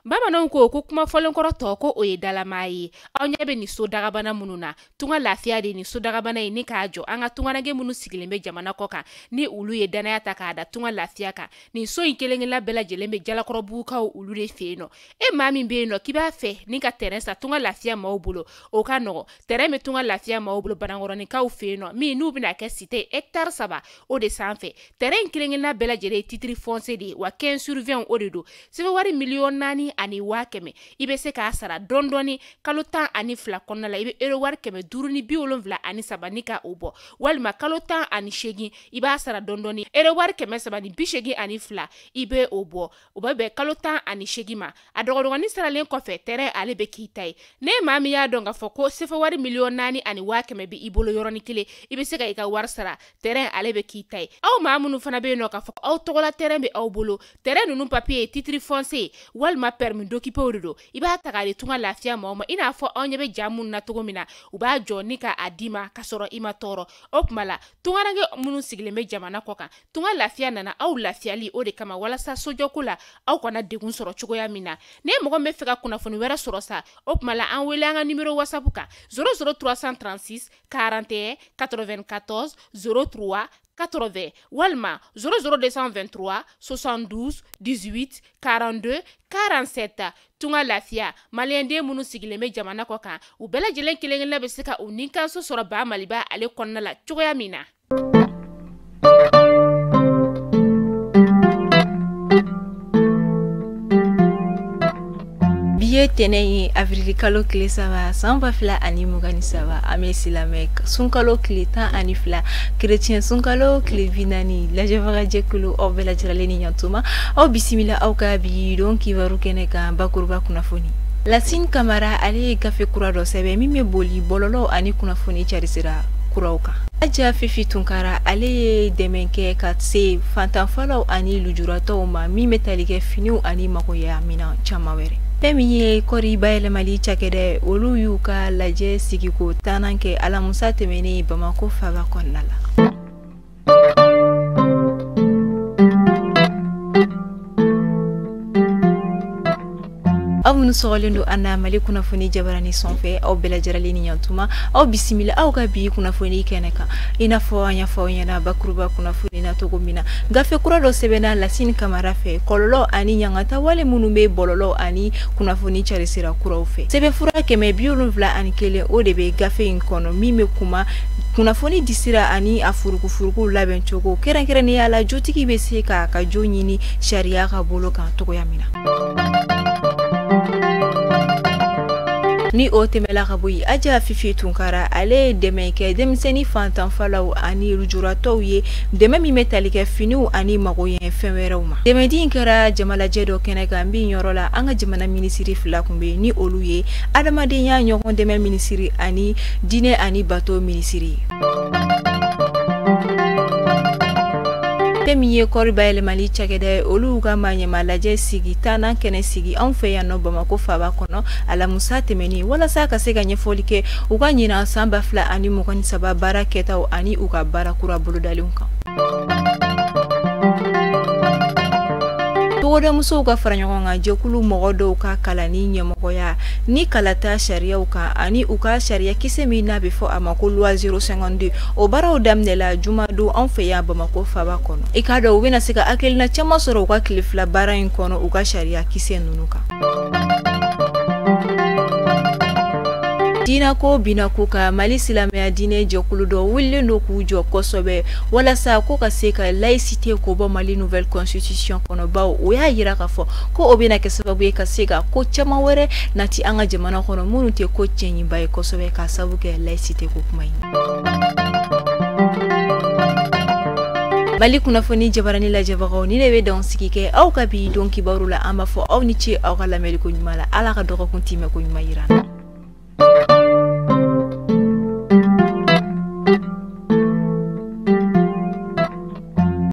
Bamananw ko ko kuma fɔlenkɔrɔ tɔ ko o ye dalamaa ye. Aw ɲɛ bɛ nin so dagabana minnu na, Tunga Lafiya de nin so dagabana ye ni k'a jɔ an ka tungaranke minnu sigilen bɛ jamana kɔ kan, ni olu ye danaya ta k'a da Tunga Lafiya kan. Nin so in kelen-kelenna bɛɛ lajɛlen bɛ Jalakɔrɔbugukaw olu de fɛ yen nɔ. E maa min bɛ yen nɔ k'i b'a fɛ ni ka terrain san Tunga Lafiya maaw bolo, o ka nɔgɔ. Terrain bɛ Tunga Lafiya maaw bolo Banankɔrɔninkaw fɛ yen nɔ, min n'u bɛna kɛ cité hectare 3 o de sanfɛ. Terrain in kelen-kelenna bɛɛ lajɛlen ye titre foncier de ye, wa 15 sur 20 o de don. Sɛbɛn wari 4,100,000 i bɛ se k'a sara dɔɔni dɔɔni kalo 12 kɔnɔna la. I bɛ euro wari 573 ni ka o bɔ, walima kalo 18 i b'a sara dɔɔni dɔɔni euro wari 382 i bɛ o bɔ. O bɛ bɛn kalo 18 ma. A dɔgɔdɔgɔnin saralen kɔfɛ, terrain ale bɛ k'i ta ye. Ne maa min y'a dɔn k'a fɔ ko sefa wari 4,100,000 bɛ i bolo yɔrɔnin kelen, i bɛ se ka i ka wari sara, terrain ale bɛ k'i ta ye. Aw maa minnu fana bɛ yen nɔ k'a fɔ aw tɔgɔla terrain bɛ aw bolo, terrain ninnu papier ye titre foncier walima permis d'occuper de don, i b'a ta k'a di Tunga Lafiya maaw ma. I n'a fɔ aw ɲɛ bɛ ja minnu na cogo min na, u b'a jɔ ni k'a d'i ma k'a sɔrɔ i ma tɔɔrɔ. O tuma la tungaranke minnu sigilen bɛ jamana kɔ kan, Tunga Lafiya nana aw lafiyali o de kama, walasa sojɔko la aw kana degun sɔrɔ cogoya min na. Ne mɔgɔ min bɛ fɛ ka kunnafoni wɛrɛ sɔrɔ sa, o tuma la an wele an ka numéro WhatsApp kan 00 336 41 94 03 80 walima 00 223 72 18 42 47. Tunga Lafiya, maliyɛnden minnu sigilen bɛ jamana kɔ kan, u bɛɛ lajɛlen kelen-kelenna bɛ se ka u nikanso sɔrɔ Ba Maliba ale kɔnɔna la cogoya min na. Bi ye tɛnɛ ye, avril kalo tile 3 san 2023. An bɛ silamɛ sunkalo tile 12, kerecɛn sunkalo tile 40. Lajɛbagajɛkulu, aw bɛɛ lajɛlen ni ɲantuma, aw bisimila aw ka bi don kibaru kɛnɛ kan. Bakuruba kunnafoni. Lasine Kamara ale ye gafe kura dɔ sɛbɛn min bɛ boli bɔlɔlɔ ani kunnafoni carisira kuraw kan. Aja Fifi Tunkara ale ye dɛmɛ kɛ ka se fantanfalaw ani lujuratɔw ma min bɛ tali kɛ finiw ani magoya minɛn caman wɛrɛ. Fɛn min ye kɔri bayɛlɛmali cakɛda ye, olu y'u ka lajɛ sigiko 10nan kɛ alamisa tɛmɛnen Bamakɔ faaba kɔnɔna la. Aw minnu sɔgɔlen don an na Mali kunnafoni jabarani sanfɛ, aw bɛɛ lajɛlen ni ɲantuma, aw bisimila aw ka bi kunnafoni kɛnɛ kan. I n'a fɔ an y'a fɔ aw ɲɛna bakuruba kunnafoni na cogo min na, gafe kura dɔ sɛbɛnna Lasine Kamara fɛ, kɔlɔlɔ ani ɲangata wale minnu bɛ bɔlɔlɔ ani kunnafoni carisira kuraw fɛ. Sɛbɛnfura 171 o de bɛ gafe in kɔnɔ min bɛ kuma kunnafoni disira ani a furukufuruku labɛn cogo, kɛrɛnkɛrɛnnenya la jotigi bɛ se k'a ka jo ɲini sariya ka bolo kan cogoya min na. Ni o tɛmɛla ka bɔ yen, Aja Fifi Tunkara ale ye dɛmɛ kɛ denmisɛnnin fantanfalaw ani lujuratɔw ye, dɛmɛ min bɛ tali kɛ finiw ani magoɲɛ fɛn wɛrɛw ma. Dɛmɛdi in kɛra jamalajɛ dɔ kɛnɛ kan min yɔrɔ la an ka jamana minisiri 2 tun bɛ yen, ni olu ye adamadenya ɲɔgɔn dɛmɛ minisiri ani diinɛ ani bato minisiri ye. Fɛn min ye kɔri bayɛlɛmali cakɛda ye, olu ka maaɲɛma lajɛ sigi 10nan kɛnɛ sigi anw fɛ yan nɔ Bamakɔ faaba kɔnɔ alamisa tɛmɛnen, walasa ka se ka ɲɛfɔli kɛ u ka ɲinan san 2023 baara kɛtaw ani u ka baara kura bolodalenw kan. Togodamusow ka fara ɲɔgɔn kan jɛkulu mɔgɔ dɔw ka kalanni ɲɛmɔgɔya ni kalata sariyaw kan ani u ka sariya kisɛ min n'a bɛ fɔ a ma ko loi 052, o baaraw daminɛla jumadon anw fɛ yan Bamakɔ faaba kɔnɔ. I k'a dɔn u bɛna se ka hakilina caman sɔrɔ u ka tile 2 baara in kɔnɔ u ka sariya kisɛ ninnu kan. Diinɛko binako ka Mali silamɛya diinɛ jɛkulu dɔ wulilen don k'u jɔ kosɛbɛ walasa ko ka se ka laïcité ko bɔ Mali nouvelle constitution kɔnɔ, bawo o y'a yira k'a fɔ ko o bɛna kɛ sababu ye ka se ka ko caman wɛrɛ nati an ka jamana kɔnɔ minnu tɛ ko cɛɲiba ye kosɛbɛ k'a sababu kɛ laïcité ko kuma ye. Mali kunnafoni jabarani lajɛbagaw, ni ne bɛ dan sigi kɛ aw ka bi don kibaru la. An b'a fɔ aw ni ce aw ka lamɛnni ko ɲuman la. Ala ka dɔgɔkun timɛ ko ɲuman yira.